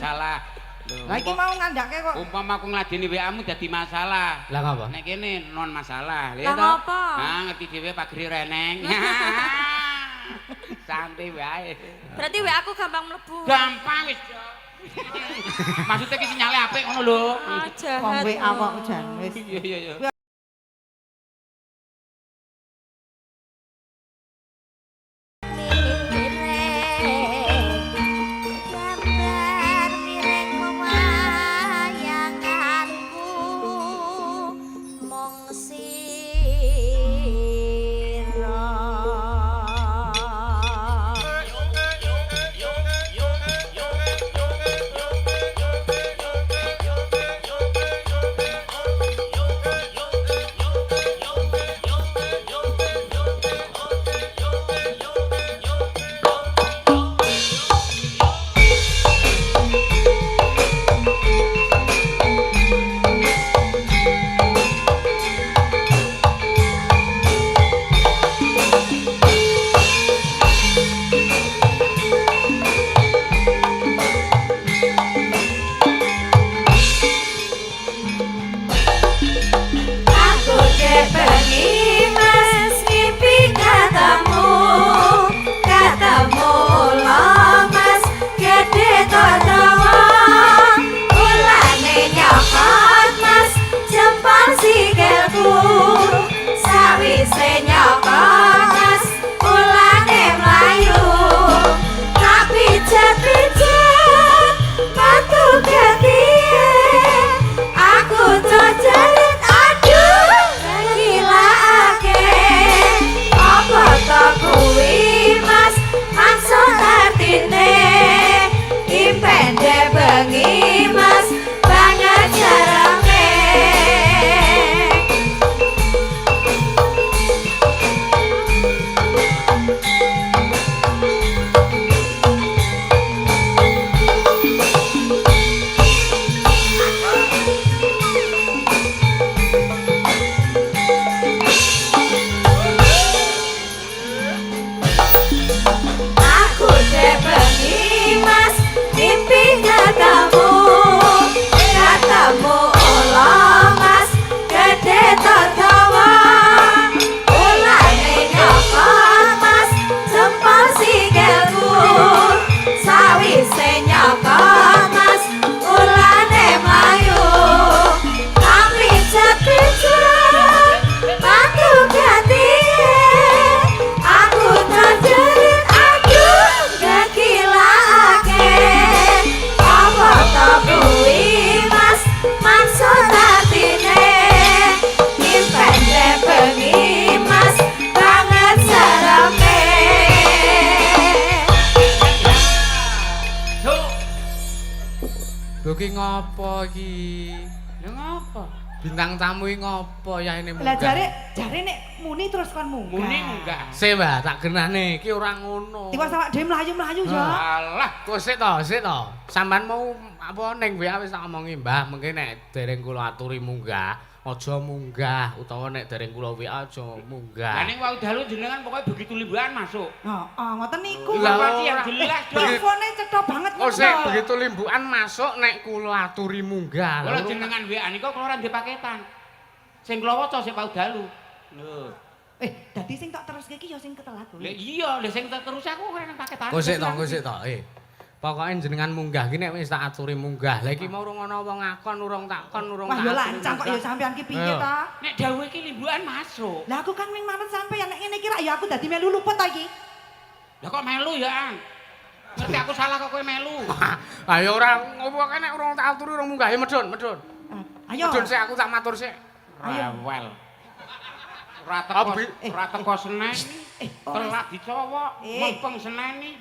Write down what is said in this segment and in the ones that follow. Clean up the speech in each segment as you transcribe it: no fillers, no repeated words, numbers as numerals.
masalah. Lah iki mau ngandhake kok. Umpama aku ngladeni WA-mu dadi masalah. Lah ngapa? Nek kene non masalah. Lah ngapa? Ah, ngerti dhewe pagere reneng. Santai wae. Berarti WA aku gampang mlebu. Gampang wis. Maksudnya ki sinyale apik ngono lho. Ah, jahat. Wong WA kok jan wis. Iya iya iya. Gambar miring pewayanganku mung sira. Aku kepengi mas ngimpi ketemu, ketemu lo mas gede totowo, ulane nyokot mas jempol sikilku, sawise nyokot mas ulane mlayu, tak pijet-pijet metu getihe, aku jerit aduh gilake, apa to kuwi mas maksud artine, impende bengi mas banget jarame. Aku bengi mas mimpi ketemu, ketemu ula mas gede totowo, ulane nyokot mas jempol sikilku, sawise nyokot mas ulane mlayu, tak pijet-pijet batu gatihe, aku jerit aduh gegilake, apa to kuwi mas maksud artine, impende bengi mas banget sereme. Cuk. Lho ki ngopo iki? Lha ngopo? Bintang tamu iki ngopo ya ini Lah munggah? jare jare nek muni terus kon munggah. Muni munggah. Sik, Mbak, tak genahne iki ora ngono. Tiwas awak dhewe mlayu-mlayu ya. Alah, Kok sik to, sik to. Sampeyan mau apa ning WA wis tak omongi, Mbah, mengke nek dereng kula aturi munggah, aja munggah utawa nek dereng kula WA aja munggah. Lah ning wau dalu jenengan pokoke begitu limbukan masuk. Heeh, ngoten niku. Lah, Pasti yang ora. jelas dong. Telefone cetha banget Oh ngono sik, lho. begitu limbukan masuk nek kula aturi munggah. Kula Lha, jenengan WA nika kula ora ndek paketan. Sing kula waca sik wau dalu. Lho. Dadi sing tak teruske iki ya sing ketelat Lah kuwi. iya, lha sing terus aku ora nang paketan. Kok sik to, kok sik to. Pokoke jenengan munggah ki nek wis tak aturi munggah. Lah iki mau urung ana wong ngakon, urung takon, urung Wah tak ya aturi lancang kok ya munggah. sampean ki piye Ayo. ta? Nek dawuhe iki limbukan masuk. Lah aku kan wing manut sampean nek ngene iki rak ya aku dadi melu luput ta iki. Lah kok melu ya, Ang? Ngerti aku salah kok kowe melu. Ayo ora ngopo kae nek urung tak aturi urung munggah. Medun, medun. Ah, Ayo. Medun sik aku tak matur sik. Ayo. Rewel. Ora teko, Abi. ora teko Senen. Ora Telat dicowok, Eh. mempeng Seneni.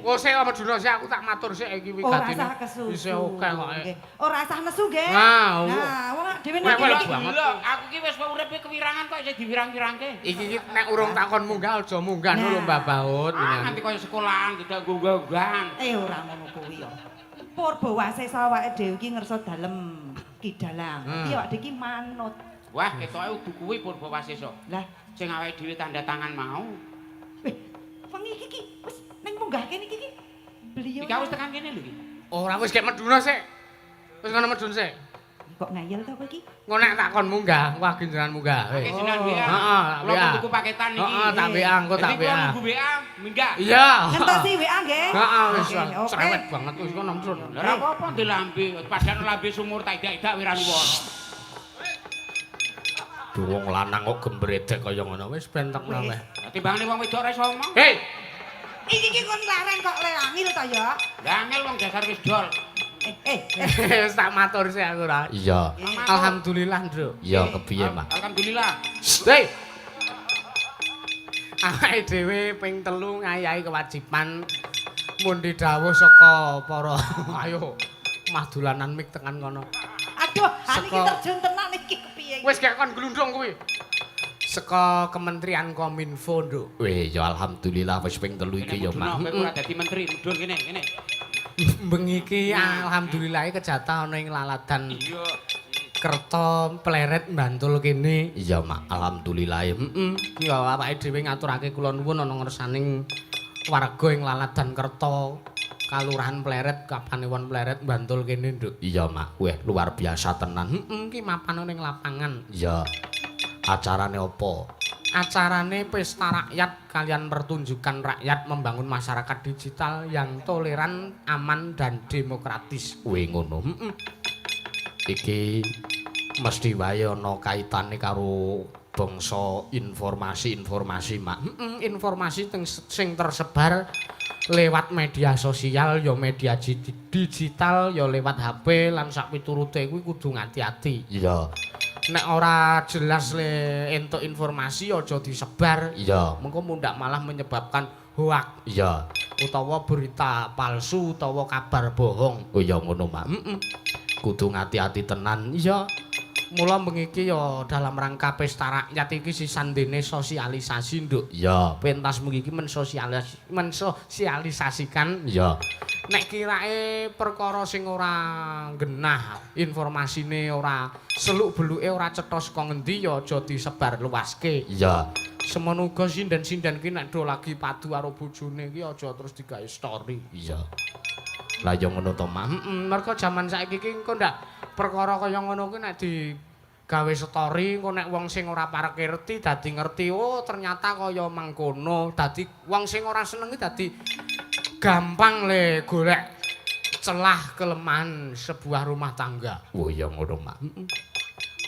Oh sik medun sik aku tak matur sik iki Ora wigatine. usah kesusu. Isih akeh kok. Nggih. Ora usah nesu nggih. Nah, Nah, wong dhewe nek Weh, weh, iki banget. Lho, aku ki wis uripe kewirangan kok isih diwirang-wirangke. Iki ki nek urung takon munggah aja munggah Nah. lho Mbah Baut. Ah, nganti kaya sekolahan tidak gugah-gugahan. Ora ngono kuwi ya. Purba wasesa awake dhewe iki ngersa dalem Ki Dalang. Dadi awake dhewe iki manut. Wah, ketoke udu kuwi Purba Wasesa. Lah, Sing awake dhewe tanda tangan mau. Wengi iki ki wis ning munggah kene iki ki. Beliau Iki aku wis tekan kene lho iki. Ora wis gek meduna sik. Wis ngono medun sik. Kok ngayal to kowe iki? Engko nek tak kon munggah, wah jenengan munggah. Oke, Wis. jenengan WA. Heeh, tak Kula WA. tuku paketan iki. Heeh, tak WA, engko tak Jadi kula WA. nunggu WA, minggah. Iya. Ngentosi WA nggih. Heeh, wis Oke, oke. cerewet banget wis kono medun. Lah ora apa-apa di lambe, padahal lambe sumur tak idak-idak wirani wono. Duh, wong lanang kok gembredek kaya ngono wis ben tekno Wis. wae. Timbangane wong wedok ora iso omong. Hei, Iki iki kon laren kok lelangil to ya? Lah angel wong dasar wis dol. Eh eh eh. wis tak matur sih aku ora. Iya. Alhamdulillah, Nduk. Iya, kepiye, Mak? Alhamdulillah. Hei. Awake dhewe ping telu ngayahi kewajiban mundi dawuh saka para ayo mah dolanan mik tekan kono. Aduh, ha niki Saka- terjun tenan iki kepiye iki? Wis gak kon glundung kuwi. Saka Kementerian Kominfo, Nduk. Weh, ya alhamdulillah wis ping telu iki ya, Mak. Kowe ora dadi menteri, mudhun kene, kene. Bengi iki alhamdulillah kejatah ana ing laladan Iya. Kerto Pleret Bantul kene. Iya, Mak. Alhamdulillah. Heeh. Ya awake dhewe ngaturake kula nuwun ana ngersaning warga ing laladan Kerto Kalurahan Pleret Kapanewon Pleret Bantul kene, Nduk. Iya, Mak. Weh, luar biasa tenan. Heeh, iki mapan ning lapangan. Iya. Acarane apa? Acarane pesta rakyat kalian pertunjukan rakyat membangun masyarakat digital yang toleran, aman dan demokratis. Weh, ngono. Heeh. Iki mesti wae ana kaitane karo bangsa informasi-informasi, Mak. Heeh, informasi sing tersebar lewat media sosial ya media digital ya lewat HP lan sak piturute kuwi kudu ngati-ati. Iya. Nek ora jelas le entuk informasi aja disebar. Iya. Mengko mundak malah menyebabkan hoak Iya. utawa berita palsu utawa kabar bohong. Oh iya ngono, Mak. Heeh. Kudu ngati-ati tenan. Iya. Mula bengi iki ya dalam rangka pesta rakyat iki sisandene sosialisasi, Nduk. Iya. Pentas bengi iki mensosialisasikan Iya. nek kirake perkara sing ora genah, informasine ora seluk-beluke ora cetha saka ngendi ya aja disebar luaske. Iya. Semono uga sinden-sinden ki nek do lagi padu karo bojone ki aja terus digawe story. Iya. Lah ya ngono to, Mak. Heeh, mergo jaman saiki ki engko ndak perkara kaya ngono kuwi nek digawe story engko nek wong sing ora parek ngerti dadi ngerti, oh ternyata kaya mangkono. Dadi wong sing ora seneng ki dadi gampang le golek celah kelemahan sebuah rumah tangga. Oh iya ngono, Mak.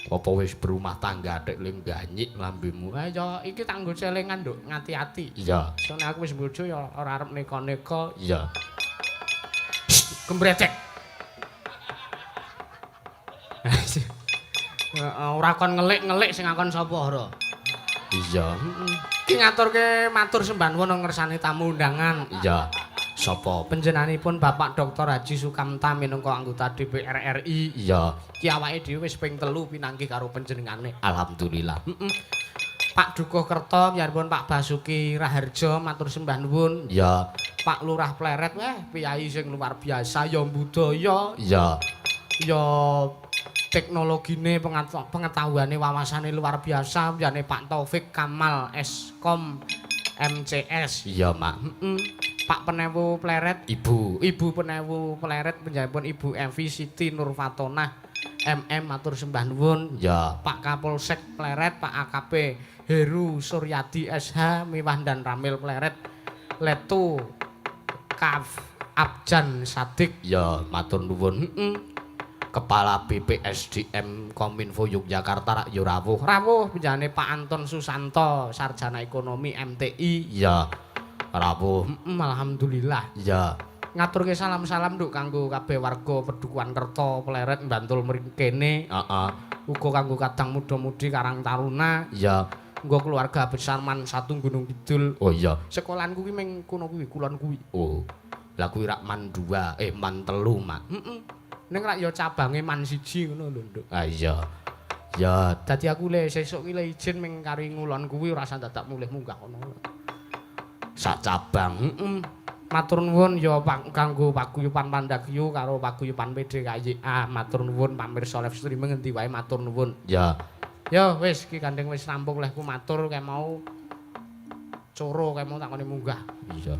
Apa wis berumah tangga tek le ganyik lambemu? Lah ya iki tak nggo celengan, Nduk, ngati-ati. Iya. Soale aku wis bojo ya ora arep neka-neka. Iya. Gembrecek. Heeh, ora kon ngelik-ngelik sing akon sapa ora. Iya. Heeh. Ki ngaturke matur sembah nuwun ngersane tamu undangan. Iya. Sapa? Panjenenganipun Bapak Dr. Haji Sukamta minangka anggota DPR RI. Iya. Ki awake dhewe wis ping 3 pinanggih karo panjenengane. Alhamdulillah. Heeh. Pak Dukuh Kerto, biarpun Pak Basuki Raharjo matur sembah nuwun. Iya. Pak Lurah Pleret, weh piyai sing luar biasa ya budaya, Iya. ya teknologine pengetahuane wawasane luar biasa jane Pak Taufik Kamal Eskom MCS. Iya, Mak. Heeh. Pak Penewu Pleret, Ibu. Ibu Penewu Pleret panjenenganipun Ibu Evi Siti Nurfatonah MM matur sembah nuwun. Iya. Pak Kapolsek Pleret, Pak AKP Heru Suryadi SH Miwah dan Ramil Pleret Letu Kaf Abjan Sadik. Ya, matur nuwun. Heeh. Kepala BPSDM Kominfo Yogyakarta rak ya rawuh. Rawuh panjenengane Pak Anton Susanto, sarjana ekonomi MTI. Iya. Rawuh. Heeh, alhamdulillah. Iya. Ngaturke salam-salam nduk kanggo kabeh warga Pedukuhan Kerto, Pleret, Bantul mrikene. Heeh. Uga kanggo kadang muda-mudi Karang Taruna, Iya. nggo keluarga besar Man Satu Gunung Kidul. Oh iya. Sekolahanku kuwi ming kono kuwi, kulon kuwi. Oh. Lah kuwi rak man 2, man 3, Mak. Heeh. Ning rak ya cabange man 1 ngono lho, Nduk. Ah iya. Ya, Dadi aku le sesuk ki le izin ming kari ngulon kuwi ora usah dadak mulih munggah kono. Sak cabang. Heeh. Matur nuwun ya Pak kanggo paguyuban Pandagyu karo paguyuban PDKYA. Matur nuwun pamirsa live streaming ngendi wae matur nuwun. Ya. Ya wis iki gandeng wis rampung lehku matur kae mau. Coro kae mau takone munggah. Iya.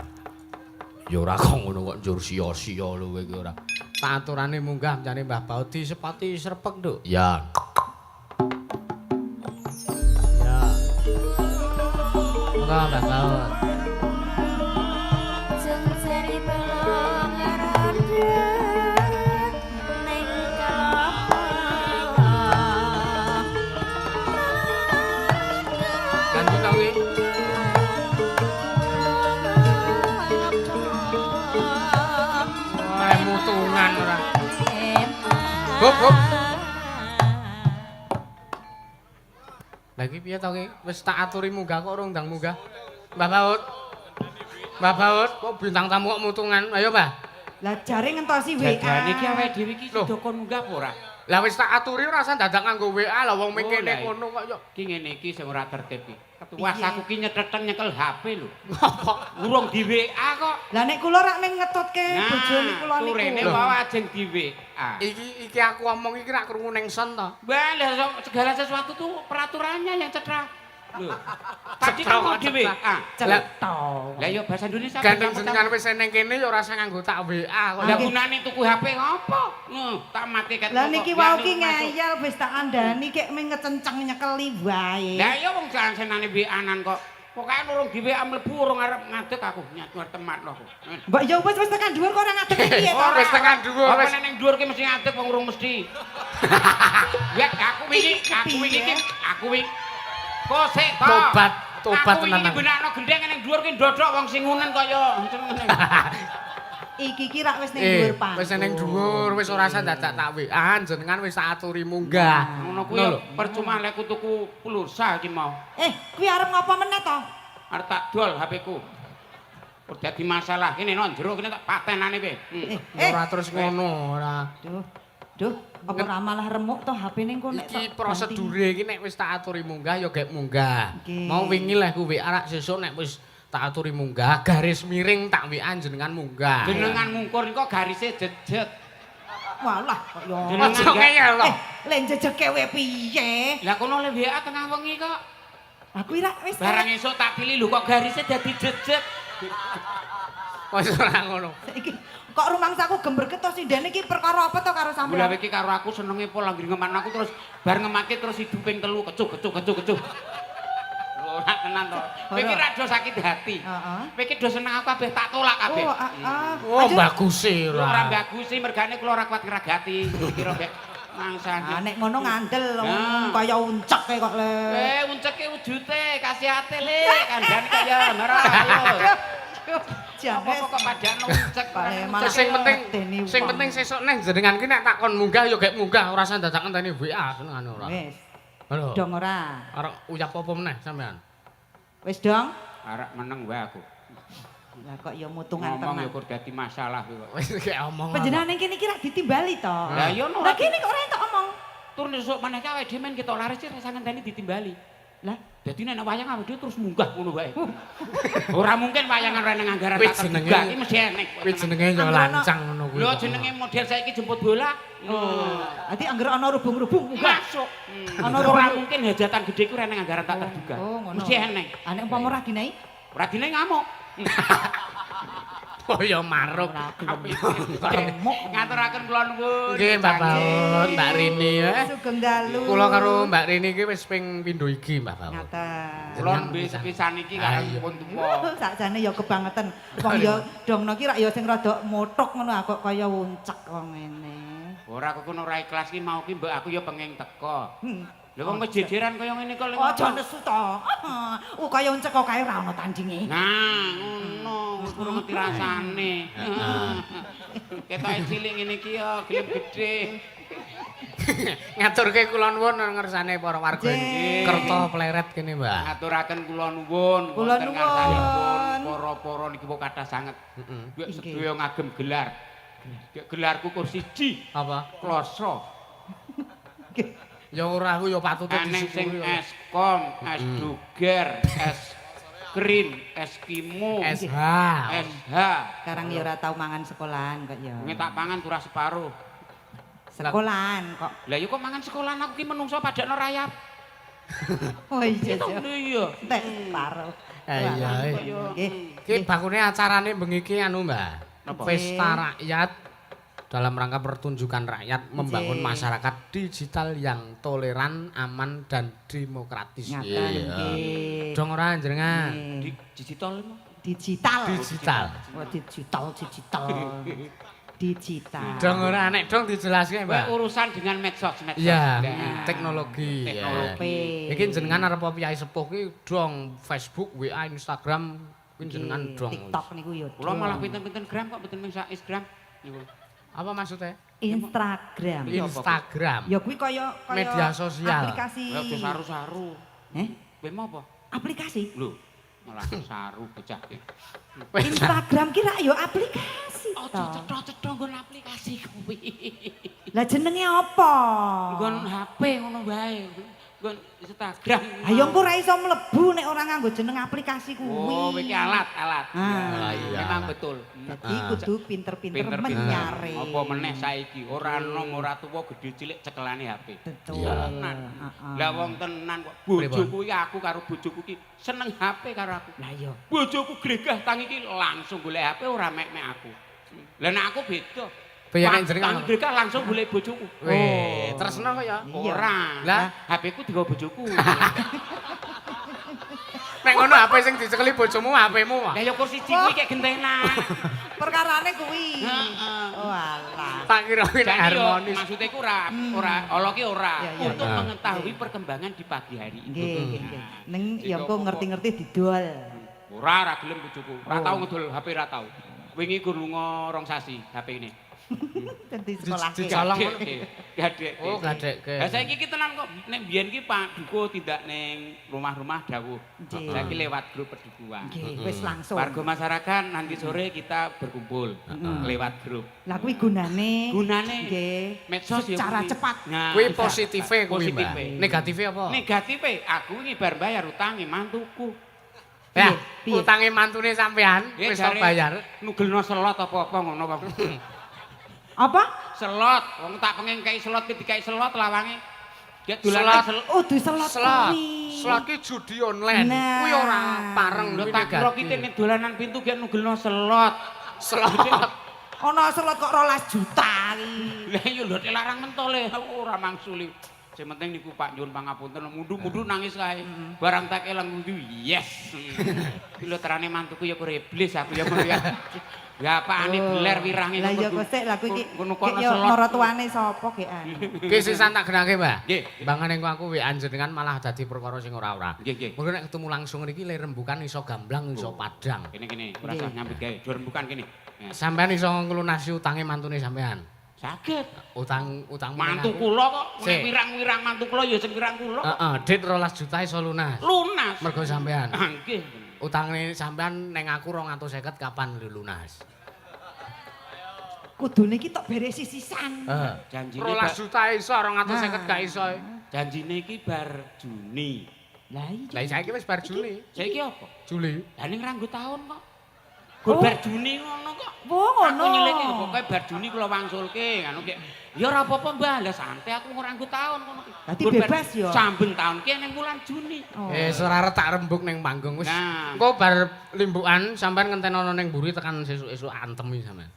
Ya ora kok ngono kok njur sia-sia lho kowe iki ora. Tak aturane munggah jane Mbah Baut disepati srepek, Nduk. Ya. Ya. Monggo Mbah Baut. Jeng bolong rondo ning kelapa. Lanjut ta kuwi. Wah, mutungan ora. Hop, hop. Lah iki piye to ki? Wis tak aturi munggah kok ora ndang munggah. Mbah Baut. Mbah Baut, kok bintang tamu kok mutungan? Ayo, Mbah. Lah jare ngentosi WA. Jajane iki awake dhewe iki Loh. sida kon munggah apa ora? Lah wis tak aturi ora usah dadak nganggo WA lah wong Oh, mengkene lah, iya. kono kok yo. Ki ngene iki sing ora tertib iki. Tuwas Piye? aku ki nyeteteng nyekel HP lho. Ngopo? Urung di WA kok. Lah nek kula rak meng ngetutke bojone kula niku. Turene Loh. wae ajeng di WA. Iki iki aku omong iki rak krungu ning son to. Wah, lah segala sesuatu tuh peraturannya yang cetra. Loh. Tadi kan mau di WA. Cetha. Lah yo bahasa Indonesia Gandeng jenengan wis ning kene ya ora usah nganggo tak WA kok. Lah gunane tuku HP ngopo? Tak mati ket. Lah niki wau ki ngeyel wis tak andani kek meng ngecenceng nyekeli wae. Lah iya wong senane WA-nan kok. Pokoke urung di WA mlebu urung arep ngadeg aku nyat temat lho aku. Mbok ya wis wis tekan dhuwur kok ora ngadeg piye to? Wis tekan dhuwur Apa wis. nek ning dhuwur ki mesti ngadeg wong urung mesti. Ya aku wingi ki aku wingi kok sik to. Tobat, tobat Aku wingi tenan. benakno gendeng ning dhuwur ki ndodok wong sing ngunen kaya senengane. Iki ki rak wis ning dhuwur panggung. Wis ning dhuwur, wis ora usah dadak tak WA, jenengan wis tak aturi munggah. Ngono kuwi Ngono lho. percuma lek aku tuku pulsa iki mau. Kuwi arep ngopo meneh to? Arep tak dol HP-ku. Ora dadi masalah. Kene nang jero kene tak patenane piye. Eh, Ora terus ngono, ora. Duh, duh, apa ora malah remuk to HP-ne engko nek Iki tak prosedure iki nek wis tak aturi munggah ya gek munggah. Nggih. Mau wingi leh ku WA rak sesuk nek wis tak aturi munggah, garis miring tak WA jenengan munggah. Jenengan mungkur kok garise jejeg. Walah kok yo. Jenengan Aja ngeyel lho. Le jejege we piye? Lah kono le WA tengah wengi kok. Aku ora wis Barang esuk tak pilih lho kok garisnya dadi jejeg. Wis ora ngono. Iki kok rumangsaku gemberget to sindene iki perkara apa to karo Mula sampean? iki karo aku senenge pol anggere ngeman aku terus bar ngemake terus hiduping telu kecuh kecuh kecuh kecuh. Lho ora tenan to. Kowe iki ra do sakit hati. Heeh. Kowe iki do seneng aku kabeh tak tolak kabeh. Oh, heeh. Oh, bagus e Ora ora. bagus sih mergane kula ora kuat ngragati. Kira mbek mangsane. Ah nek ngono ngandel Nah. kaya uncek kok le. Unceke wujute kasihate le kandhane kaya marah ayo. Jane Apa kok padakno uncek Malah Sing penting medeni sing wong. penting sesuk neh jenengan ki nek takon munggah ya gek munggah ora usah dadak ngenteni WA senengane ora. Wis, Halo. dong ora. Arep uyap apa meneh sampean? Wis dong. Arek meneng wae aku. Lah kok ya mutungan Ngomong ya tenan. kok dadi masalah kuwi kok. Wis gek omong. Panjenengan ning kene iki rak ditimbali to. Lah iya no. Lah kene kok ora entuk omong. Tur esuk meneh ki awake dhewe men ketok laris sih rasa ngenteni ditimbali. Lah, Dadi nek wayang awake dhewe terus munggah ngono wae. Ora mungkin wayangan ora nang anggaran Kuwi tak terduga jenenge- iki mesti enek. Kuwi jenenge ya lancang ngono kuwi. Lho jenenge model saiki jemput bola. oh. Dadi anggere ana rubung-rubung munggah. Masuk. Ana Ora rubung. mungkin hajatan gede ku ora nang anggaran tak terduga. Oh, ngono. Mesti enek. Ah nek umpama ora dinai, Ora dine ngamuk. Oh ya maruk. remuk. Ngaturaken kula nuwun. Nggih Mbak Baut, Mbak Rini eh. Sugeng dalu. Kula karo Mbak Rini iki wis ping pindho iki Mbak Baut. Ngaten. Kula nembe sepisan iki Ah, karang iya. pun tuwa. Sakjane ya kebangetan. Wong ya dongno ki rak ya sing rada motok ngono aku kok kaya uncek wong ngene. Ora aku kono ora ikhlas ki mau ki mbok aku ya pengen teko. Hmm. Lha wong wis jejeran kaya ngene kok. Aja nesu to. Kaya uncek kok kae ora ono tandinge. Nah, ngono, wis kurang ngerti rasane. Ketoke cilik ngene iki ya gelem gedhe. Ngaturke kula nuwun ngersane para warga Nggih. Kerto Pleret kene, Mbak. Ngaturaken kula nuwun, Kula wonten nuwun. ngarsanipun para-para niki kok kathah sanget. Heeh. Mbok Nggih. sedaya ngagem gelar. Gelarku kur siji, Apa? kloso. Ya ora aku ya patute Aneng sing disyukuri. Eskom, es Duger, es Krim, Eskimo, SH. SH. Sekarang ya ora tau mangan sekolahan kok ya. Nge tak pangan turah separuh. Sekolahan kok. Lah ya kok mangan sekolahan aku ki menungso padakno rayap. Oh iya. Iya. Entek separo. Eh, iya. Nggih. Ki bakune acarane bengi iki anu, Mbak. Napa? Pesta rakyat dalam rangka pertunjukan rakyat membangun masyarakat digital yang toleran, aman dan demokratis. Ngaten Iya. nggih. Dong ora jenengan? Nggih. Digital emang. Digital. Digital. Oh, digital, digital. Digital. Dong ora nek dong dijelaske, Kowe Mbak. urusan dengan medsos, medsos. Iya, Nah. teknologi. Teknologi. Ya. Iki jenengan arep apa piyayi sepuh ki dong Facebook, WA, Instagram kuwi jenengan Nggih, dong. TikTok niku ya. Kula dong. malah pinten-pinten gram kok mboten mung sak gram. Niku. Apa maksudnya? Instagram. Instagram. Ya kuwi kaya kaya Media sosial. Aplikasi. Kowe aja saru-saru. Eh? Kowe mau apa? Aplikasi. Lho, malah saru bocah ki. Instagram ki rak ya aplikasi Aja to. cetha-cetha nggon aplikasi kuwi. Lah jenenge apa? Nggon HP ngono wae. Nggon Instagram. Ayo engko ora iso mlebu nek ora nganggo jeneng aplikasi kuwi. Oh, iki alat, alat. Ah. Iya. Memang betul. Dadi kudu pinter-pinter Pinter-pinter. menyare. Apa meneh saiki ora enom ora tuwa gedhe cilik cekelane HP. Betul. Iya. Tenan. Heeh. Lah wong tenan kok bojoku iki aku karo bojoku iki seneng HP karo aku. Lah iya. Bojoku gregah tangi iki langsung golek HP ora mek-mek aku. Lah nek aku beda. Piye nek jenengan? Tangi gregah langsung golek bojoku. Weh, tresno kok ya. Iya. Ora. Lah? HP ku digawa bojoku. Nek ngono HP sing dicekeli bojomu HP-mu. Lah ya kursi kuwi kayak gentenan. Perkarane kuwi. Heeh. Oh alah. Tak kira kuwi nek Jadi yo, harmonis. maksudnya ku ora ora ala ki ora Iya, iya, untuk iya. mengetahui perkembangan di pagi hari itu. Nggih, nggih, nggih. Ning Jika ya engko apa-apa. ngerti-ngerti didol. Ora ora gelem bojoku. Ora Oh. tau ngedol HP ora tau. Wingi gur lunga rong sasi HP ini. Dadi sekolah. Dicolong ngono. Gadek. Oh, gadekke. Lah saiki ki tenan kok nek biyen ki Pak Duko tindak ning rumah-rumah dawuh. Nggih. Saiki lewat grup pedukuhan. Nggih, wis langsung. Warga masyarakat nanti sore kita berkumpul lewat grup. Lah kuwi gunane Gunane nggih medsos ya secara kuwi. cepat. Nah, Kuwi positife kuwi, Mbak. Positife. Negatife apa? Negatife aku iki bar bayar utange mantuku. Ya, Piye? utange mantune sampean Ya, wis tok jare bayar. Nugelno selot apa-apa ngono kok. Apa? Selot, wong tak pengen kei selot ki dikai selot lawange. Dia dolanan Selot. selot. Oh, diselot Slot. kuwi. Slot ki judi online. Nah. Kuwi ora pareng Lho kuwi tak kira ki negatif. ning dolanan pintu ki nugelno selot. Slot. Ana selot kok 12 juta iki. Lah iya lho larang mentole aku ora mangsuli. Sing penting niku Pak nyuwun pangapunten mundu-mundu nangis kae. Barang tak elang mundu yes. Iki lho terane mantuku ya kok iblis aku ya ngono ya. Ya apane beler wirange Lah iya kok sik lah kuwi iki. Ngono kono Ya selot. maratuane sapa gekan. Ki sisan tak genake, Mbak. Nggih. Mbangane engko aku WA jenengan malah dadi perkara sing ora-ora. Nggih, nggih. Mungkin nek ketemu langsung niki le rembukan iso gamblang iso padang. Kene kene ora usah nyambut gawe, do rembukan kene. Nah, Sampean iso nglunasi utange mantune sampean. Saged. Utang utangmu Mantu nang aku. kula kok Sik. nek wirang-wirang mantu kula ya sing wirang kula. Heeh, dit 12 juta iso lunas. Lunas. Mergo sampean. Ah, nggih. Utange sampean neng aku 250 kapan lu lunas? Kudune iki tok beresi sisan. Heeh. Janjine 12 juta iso, 250 gak iso. Janjine iki bar Juni. Lah iya. Lah saiki wis bar Juli. Saiki apa? Juli. Lah ning ranggo taun kok. Gur Oh. bar Juni ngono kok. Wo ngono. Aku nyeleke pokoke bar Juni kula wangsulke ngono ki. Ya ora apa-apa Mbah, lah santai aku ora nganggo taun ngono ki. Dadi Gur bar- bebas ya? Saben taun ki ning wulan Juni. Oh. Eh ora retak rembug ning panggung wis. Nah. Engko bar limbukan sampean ngentenono ning mburi tekan sesuk-esuk antemi sampean.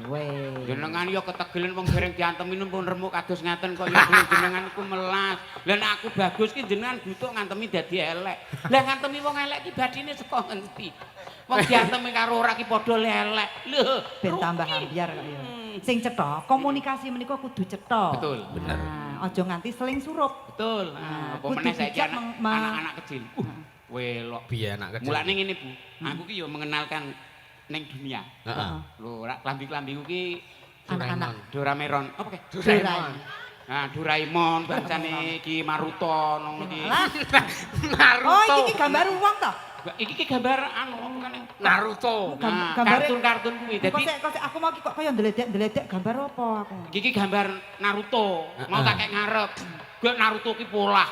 Weh. Jenengan ya ketegelen wong dereng diantemi pun remuk kados ngaten kok ya jenengan iku melas. Lah nek aku bagus ki jenengan butuh ngantemi dadi elek. Lah ngantemi wong elek ki badine saka ngendi? Wong diantemi karo ora ki padha elek. Lho, Ben tambah rugi. ambyar kok ya. Sing cetha, komunikasi menika kudu cetha. Betul. Bener. Nah, aja nganti seling surup. Betul. Nah, Nah, apa kudu meneh saiki bijak anak-anak kecil. Welok. Biyen anak kecil. Mulane ngene, Bu. Aku ki ya mengenalkan ning dunia. Heeh. Lho, rak klambi-klambiku ki Anak-anak. Doraemon. Apa ke? Doraemon. Nah, Doraemon bangsane ki Maruto ngono ki. Lah, Naruto. oh iki ki gambar wong to. Iki ki gambar anu apa kan? Naruto. Nah, Gambare- kartun-kartun kuwi. Kok Dadi sik kok sik aku mau ki kok kaya ndledek-ndledek gambar apa aku. iki ki gambar Naruto. Mau tak kek ngarep. Gue Naruto ki polah.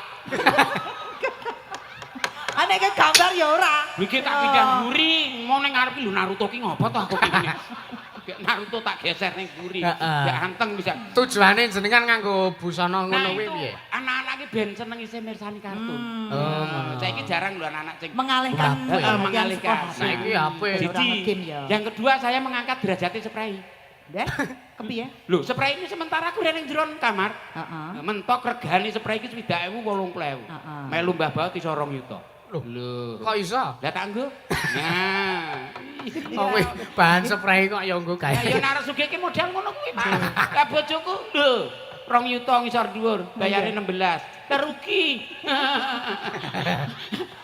Ane ki gambar ya ora. Iki tak pindah mburi, mau ning ngarep ki lho Naruto ki ngopo to aku ki ngene. Gek Naruto tak geser ning mburi. Heeh. Gak anteng bisa. Tujuane jenengan nganggo busana Nah, ngono kuwi itu piye? anak-anak ki iki ben seneng isih mirsani kartun. Oh, ngono. Saiki jarang lho anak-anak sing Mengalihkan HP. perhatian Mengalihkan. sekolah. Saiki HP. Ben ora Siji. nge-game ya. Yang kedua saya mengangkat derajatnya sprei. Deh, kepiye? Lho, sprei ini sementara aku udah ning jero kamar. Heeh. Mentok regane sprei iki 70.000 80.000. Heeh. Melu Mbah Baut iso 2 yuta. Lho. Lho. Kok iso? Lah tak nggo. Nah. Oh, wih, bahan spray kok ya nggo Lah ya gawe. nek arep sugih ki modal ngono kuwi, Pak. Lah bojoku lho, 2 yuta ngisor dhuwur, bayare 16. Lah rugi.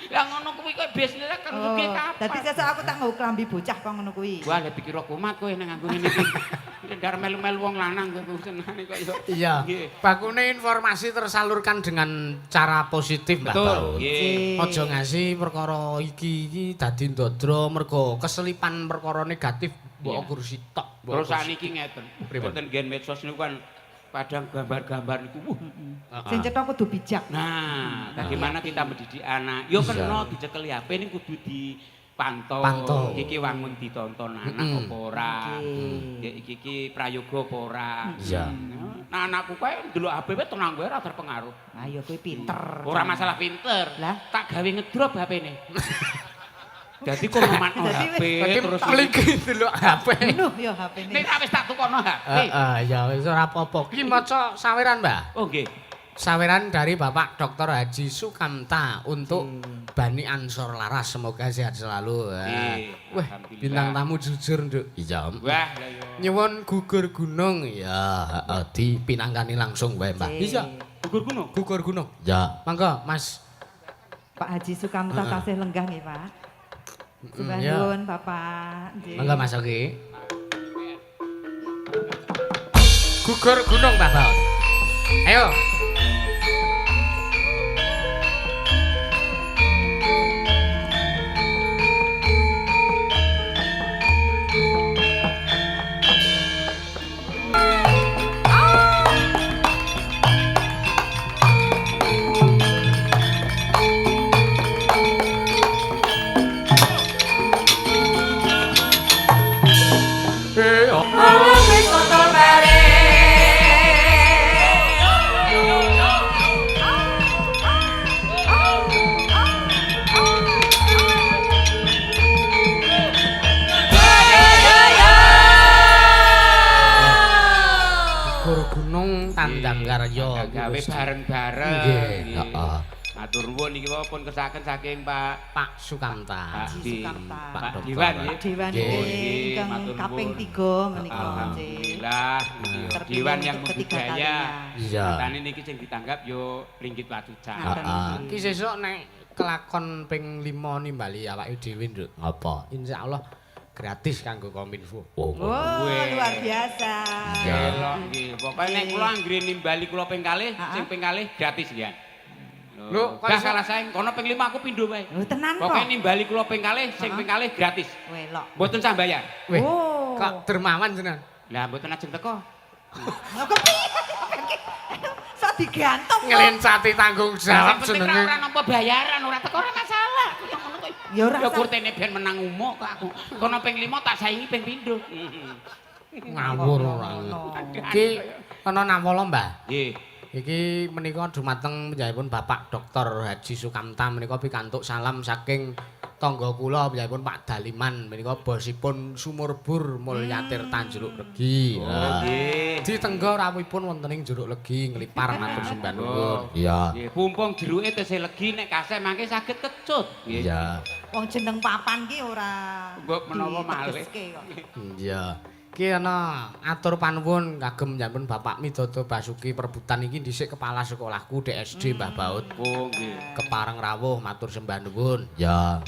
Lah ngono kuwi kok bisnis kan rugi Oh, kapan? dadi sesuk aku tak nggo klambi bocah kok ngono kuwi. Wah, lah dikira kumat kowe nek nganggo ngene iki. Ndar melu-melu wong lanang kowe urusanane kok yo. Iya. Nggih. Bakune informasi tersalurkan dengan cara positif, Mbah Betul. Baut. Nggih. Aja ngasih perkara iki iki dadi ndodro mergo keselipan perkara negatif mbok Iya. kursi tok. Mbok Terus kursi. sakniki ngeten. Pripun? Mboten nggen medsos niku kan padang gambar-gambar niku. Wuh. Heeh. Sing cetha kudu bijak. Nah, bagaimana kita mendidik anak? Yo Iya. kena dicekeli HP ning kudu dipantau. Pantau. Iki wangun ditonton anak apa ora? Oke. Iki iki prayoga apa ora? Iya. Nah, anakku kae ndelok HP wae tenang wae ora terpengaruh. Ayo kowe pinter. Ora masalah pinter. Lah? Tak gawe ngedrop HP-ne. Dadi kok ngomatno Dadi HP Dadi terus mligi delok HP. Nuh yo HP-ne. Nek tak wis tak tukono HP. Heeh, ya wis ora apa-apa. Ki maca saweran, Mbah. Oh nggih. Saweran dari Bapak Dr. Haji Sukamta untuk Bani Ansor Laras, semoga sehat selalu. Nggih, Wah, alhamdulillah. bintang tamu jujur, Nduk. Iya. Wah, lah yo. Nyuwun gugur gunung Ya, heeh, dipinangkani langsung wae, Mbah. Iya, Gugur gunung. gugur gunung. Ya. Mangga, Mas. Pak Haji Sukamta tasih lenggah nggih, Pak. Sembah iya. nuwun, Bapak. Nggih. Mangga Mas Oki. Gugur gunung, Mbah Baut. Ayo. Gugur gunung tandang karya. Gawe bareng-bareng. Nggih, heeh. Matur nuwun niki wau pun kesaken saking Pak Pak Sukamta. Pak Haji Di- Sukamta. Pak Pak Dokter. Dewan nggih. Dewan Nggih. nggih ingkang Matur kaping nuwun. 3 menika nggih. Alhamdulillah niki Terpilih Dewan yang untuk ketiga membudaya. kalinya. Iya. Matane niki sing ditanggap yo ringgit wacuca. Ngaten Heeh. nggih. Ki sesuk nek kelakon ping 5 nimbali awake dhewe, Nduk. Apa? Insyaallah gratis kanggo Kominfo. Oh, ngono. Oh, Weh. luar biasa. Iya. Elok nggih. Pokoke nek kula anggere nimbali kula ping kalih, sing ping kalih gratis nggih. Lho, kok gak iso? salah saing kono ping 5 aku pindho wae. Lho tenan kok. Pokoke nimbali kula ping kalih, sing ping kalih gratis. Welok. Mboten sah bayar. Weh, Oh. kok dermawan jenengan? Lah mboten ajeng teko. Lho kepiye? Sok digantung. kok. Ngelencati tanggung jawab Sing penting jenenge. ora nampa bayaran, ora teko ora masalah. Ya ngono kok. Ya ora Ya usah. kurtene ben menang umuk kok aku. Kono ping 5 tak saingi ping pindho. Ngawur ora. Ngono. Iki ana nawala, Mbah. Nggih. Iki menika dumateng panjenenganipun Bapak Dr. Haji Sukamta menika pikantuk salam saking tangga kula panjenenganipun Pak Daliman menika bosipun Sumurbur Mulya Tirta Jeruk Legi. Oh, nggih. Ditengga rawuhipun wonten ing Jeruk Legi nglipar matur sembah nuwun. Iya. Nggih, pumpung jeruke tesih legi nek kaseh mangke saged kecut. Nggih. Iya. Wong jeneng papan ki ora Mbok menawa malih. ditegeske kok. Iya. Iki ana atur panuwun kagem panjenengan Bapak Midodo Basuki Perbutan iki dhisik kepala sekolahku DSD Mbah Baut. Oh, nggih. Kepareng rawuh matur sembah nuwun. Ya.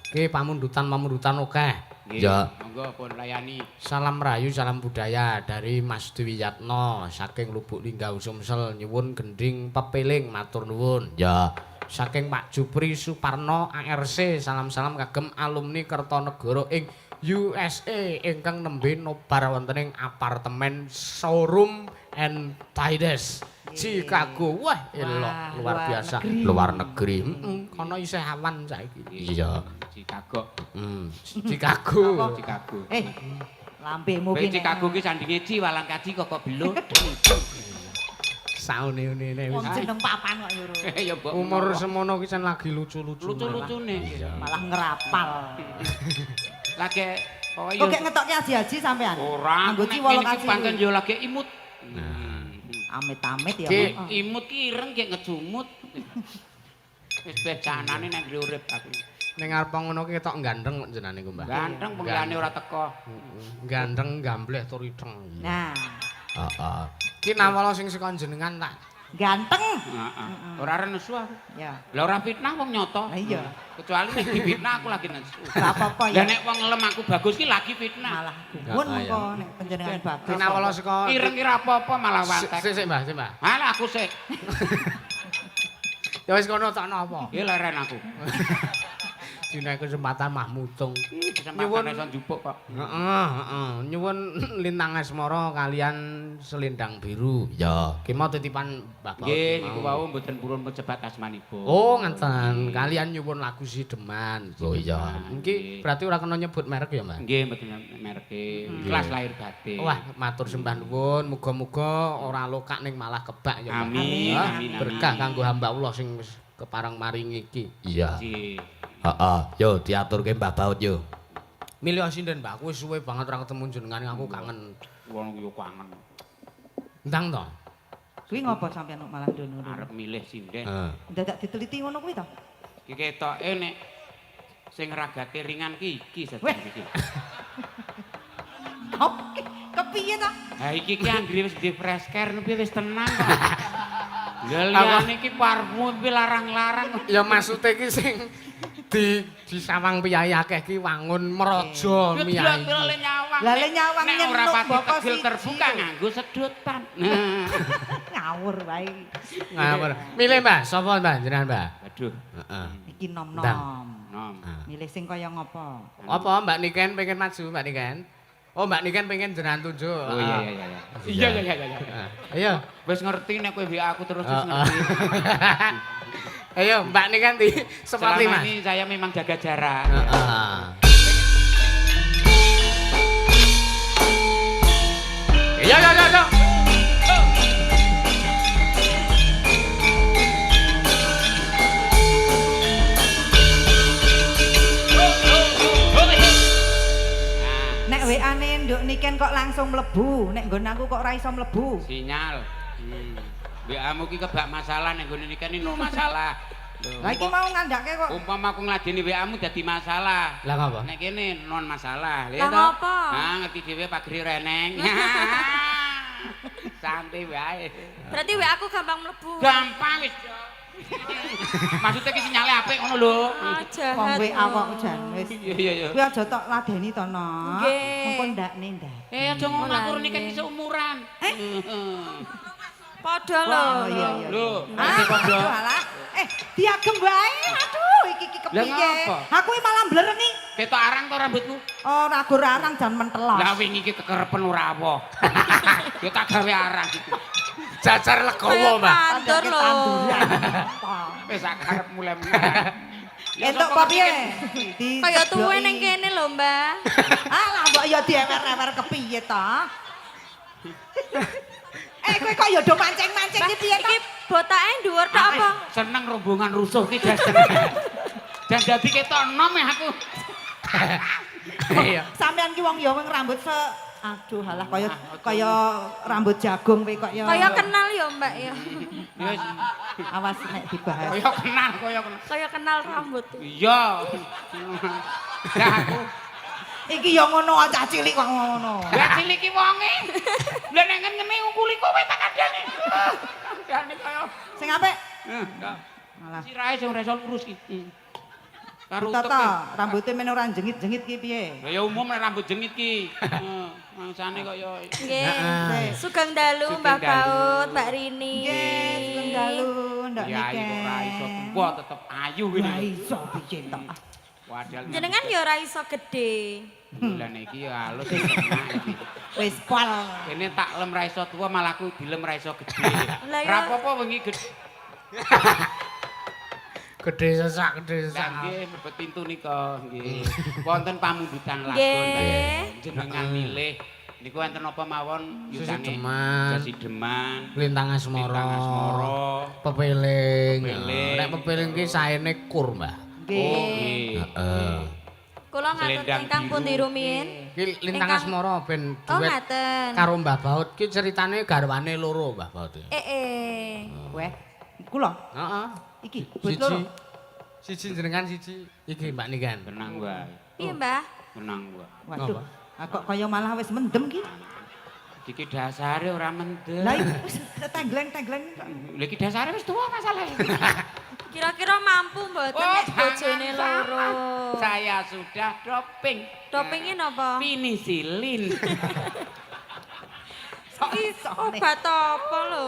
Iki pamundutan-pamundutan akeh. Nggih. Ya. Monggo pun layani. Salam rahayu, salam budaya dari Mas Dwi Yatno saking Lubuk Linggau Sumsel nyuwun gending pepeling matur nuwun. Ya. Saking Pak Jupri Suparno ARC salam-salam kagem alumni Kertonegoro ing USA ingkang nembe nobar wonten ing apartemen Showroom and Tides Chicago. Wah, elok Wah, luar luar biasa. negeri. Luar negeri. Heeh, kono isih awan saiki. Iya. Chicago. Chicago. Chicago. Eh, lambemu Kowe ki nek- Chicago ki sandinge ci walang kaji kok kok beluk. Saune-unene Wong wis. jeneng papan kok yo. Ya mbok Umur semono ki jan lagi lucu-lucu. lucu-lucune. Malah ngerapal. Lagi pokoke Kok kayak ngetokke aji-aji sampean? Ora, Nganggo nek ciwolok ngene iki aji. pancen yo lagi imut. Amit-amit ya. Ki. Heeh. Imut ki ireng ki ngejumut. Wis becanane nang urip aku. Ning arep ngono ki ketok ganteng kok jenenge ku, Mbah. Ganteng penglane ora teko. Ganteng gambleh tur iteng. Nah, Heeh. Ki nawala sing saka jenengan tak ganteng. Heeh. Ora nesu aku. Ya. Lah ora fitnah wong nyoto. Lah iya. Kecuali nek difitnah aku lagi nesu. Gak apa-apa ya. Lah nek wong ngelem aku bagus ki lagi fitnah. Malah gumun Ya, mengko nek panjenengan bagus. Ki nawala saka Ireng ki ora apa-apa malah wantek. Sik sik Mbah, sik Mbah. Halah aku sik. Ya wis kono takno apa? Iki leren aku. Dina kesempatan mah mutung. Kesempatan iso njupuk kok. Heeh, heeh. Nyuwun lintang asmara kalian selendang biru. Ya. Ki mau titipan Mbah Baut. Nggih, niku wau mboten purun pejebat asmanipun. Oh, ngenten. Kalian nyuwun lagu Sideman. Oh iya. Iki berarti ora kena nyebut merek ya, Mbah? Nggih, mboten mereke. Ikhlas lahir batin. Wah, matur sembah nuwun. Muga-muga ora lokak ning malah kebak ya, Mbah. Amin, Ah, amin, amin. Berkah kanggo hamba Allah sing wis kepareng maringi iki. Iya. Nggih. Heeh. Yo diaturke Mbah Baut yo. Milih sinden, Mbah. Aku wis suwe banget ora ketemu jenengan, aku kangen. Wong yo kangen. Ndang to? Kuwi ngopo sampean kok malah ndono? Arep milih sinden. Heeh. Dadak diteliti ngono kuwi to? Iki ketoke nek sing ragate ringan ki iki Weh. sajane iki. Oke, kepiye to? Ha iki ki anggere wis di fresh care piye wis tenang kok. Lah liyane iki parfum piye larang-larang. Ya maksude iki sing di disawang piyayi akeh ki wangun mraja Yo miyayi. delok le nyawang. Lah, le nyawang nek ora nyenuk pati boko tegel siji terbuka lho. nganggo sedotan. Nah. Ngawur wae. Ngawur. Milih, Mbah, sapa Mbah jenengan, Mbah? Aduh, Heeh. Iki nom-nom. nom. Milih sing kaya ngopo? Apa Mbak Niken pengen maju, Mbak Niken? Oh, Mbak Niken pengen jenengan tunjuk. Oh iya iya iya. Iya iya iya iya. Ah. Ayo. Wis ngerti nek kowe WA aku terus wis Heeh. ngerti. Ayo, Mbak Niken di sepati, Selama Mas. ini saya memang jaga jarak. Heeh. Iya, iya, iya, iya. Nek WA-ne Nduk Niken kok langsung mlebu, nek nggon aku kok ora iso mlebu. Sinyal. WA-mu ki kebak masalah nek nggone niken ini no masalah. Lho, Lah iki mau ngandhake kok. Umpama aku ngladeni WA-mu dadi masalah. Lah ngapa? Nek kene non masalah. Lah ngapa? Nah, ngerti dhewe pagri reneng. Santai wae. Berarti WA aku gampang mlebu. Gampang wis. Maksudnya ki sinyale apik ngono lho. Ah, jahat. Wong WA kok jan wis. Iya iya iya. Kuwi aja tok ladeni to, Nok. Nggih. Mengko ndakne ndak. Eh aja ngono aku Lah, niken nggih. ki seumuran. Padha lho. Oh iya iya. Lho, Ah, padha. aduh, alah. Eh, diagem wae. Aduh, iki iki Lah, kepiye? ngapa? Aku iki malah blerengi. Ketok arang to rambutmu? Ora gur arang jan mentelos. Lah wingi iki kekerepen ora apa. Ya tak gawe arang iki. Jajar legowo, Mbah. Tandur lho. Tanduran. Wis sak karep mulai. Entuk apa piye? Di Kaya tuwe ning kene lho, Mbah. Alah mbok ya diewer-ewer kepiye to? Eh kowe kok ya do mancing-mancing iki piye to? Iki botake dhuwur tok apa? Seneng rombongan rusuh ki jas. Dan dadi ketok enom ya aku. Iya. Sampean ki wong ya wong rambut se aduh halah kaya kaya rambut jagung kowe kok ya. Kaya kenal ya, Mbak ya. Ya wis Awas nek dibahas. kaya kenal kaya kenal. Kaya kenal rambut. Iya. Lah aku Iki ya ngono cah cilik kok ngono. lah cilik ki wonge. Lah nek ngene ngungkuli kowe tak kandhane. Kandhane kaya Sing apik Eh, malah sirahe sing ora iso lurus ki. Karo Tata, uteke. rambutnya men ora jengit-jengit ki piye? Lah ya umum nek rambut jengit ki. Heeh, mangsane kaya Nggih. Heeh. Sugeng dalu Sugeng Mbah dalu. Baut, Mbak Rini. Nggih, sugeng dalu ndak Ya niken. kok ora iso tuwa tetep ayu ngene. Lah iso piye to? Wadal. Jenengan ya ora iso gedhe. Lah iki ya halus enak iki. Wis pol. Kene tak lem ra iso tuwa malah aku dilem ra iso gedhe. Lah ya. Ra apa-apa wengi gedhe. Gedhe sesak, gedhe Lah sesak. nggih mlebet pintu nika nggih. Wonten pamundutan lakon. Nggih. Jenengan milih Niku enten napa mawon yutange? Sesideman. Sesideman. Lintang Asmara. Lintang Asmara. Pepeling. Pepeling. Nek pepeling ki saene kur, Mbah. Nggih. Oh, nggih. Heeh. Kula ngatur Selendang ingkang biru. pundi rumiyin? Ki Lintang Asmara ben Oh, duet ngaten. karo Mbah Baut ki ceritane garwane loro Mbah Baut. Eh eh. Weh, kula Heeh. iki buat Siji. loro. Siji jenengan siji iki Mbak Niken. Tenang wae. Piye, Mbah? Tenang wae. Waduh, ah, kok kaya malah wis mendem ki. Iki dasare ora mendem. Lah iki wis tenggleng-tenggleng. Lha iki dasare wis tuwa masalahe. Kira-kira mampu mboten nek bojone Oh, jangan loro? salah. Saya sudah doping. Dopinge napa? Penisilin. Iki obat apa lho?